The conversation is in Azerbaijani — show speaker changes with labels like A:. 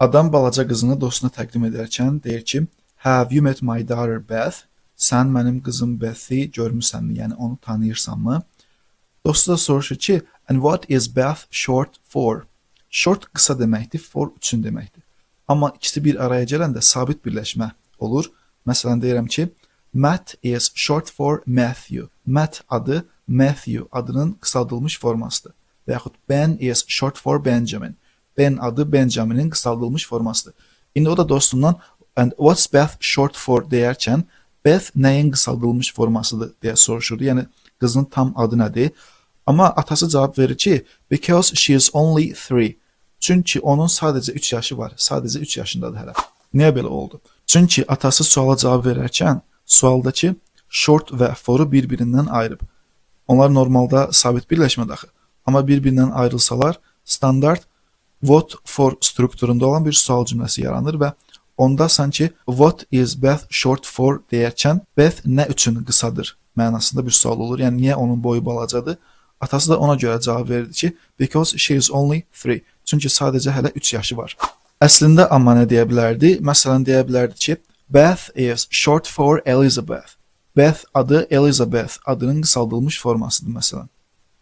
A: Adam balaca qızını dostuna təqdim edərkən deyir ki, "Have you met my daughter Beth?" Sən mənim qızım Beth-i görmüsənmi? Yəni onu tanıyırsanmı? Dostu da soruşur ki, "And what is Beth short for?" Short qısa deməkdir, for üçün deməkdir. Amma ikisi bir araya gələndə sabit birləşmə olur. Məsələn deyirəm ki, Matt is short for Matthew. Matt adı Matthew adının qısaldılmış formasıdır. Və yaxud Ben is short for Benjamin. Ben adı Benjaminin qısaldılmış formasıdır. İndi o da dostundan "And what's Beth short for?" deyərkən Beth nəyin qısaldılmış formasıdır deyə soruşurdu. Yəni qızın tam adı nədir? Amma atası cavab verir ki, "Because she is only 3." Çünki onun sadəcə 3 yaşı var. Sadəcə 3 yaşındadır hələ. Niyə belə oldu? Çünki atası suala cavab verərkən sualdakı short və for'u bir-birindən ayırıb. Onlar normalda sabit birləşmədir axı. Amma bir-birindən ayrılsalar, standart what for strukturunda olan bir sual cümləsi yaranır və onda sanki "What is Beth short for?" deyərkən Beth nə üçün qısadır mənasında bir sual olur. Yəni niyə onun boyu balacadır? Atası da ona görə cavab verirdi ki, "Because she is only 3." Çünki sadəcə hələ 3 yaşı var. Əslində amma nə deyə bilərdi? Məsələn deyə bilərdi ki, "Beth is short for Elizabeth." Beth adı Elizabeth adının qısaldılmış formasıdır məsələn.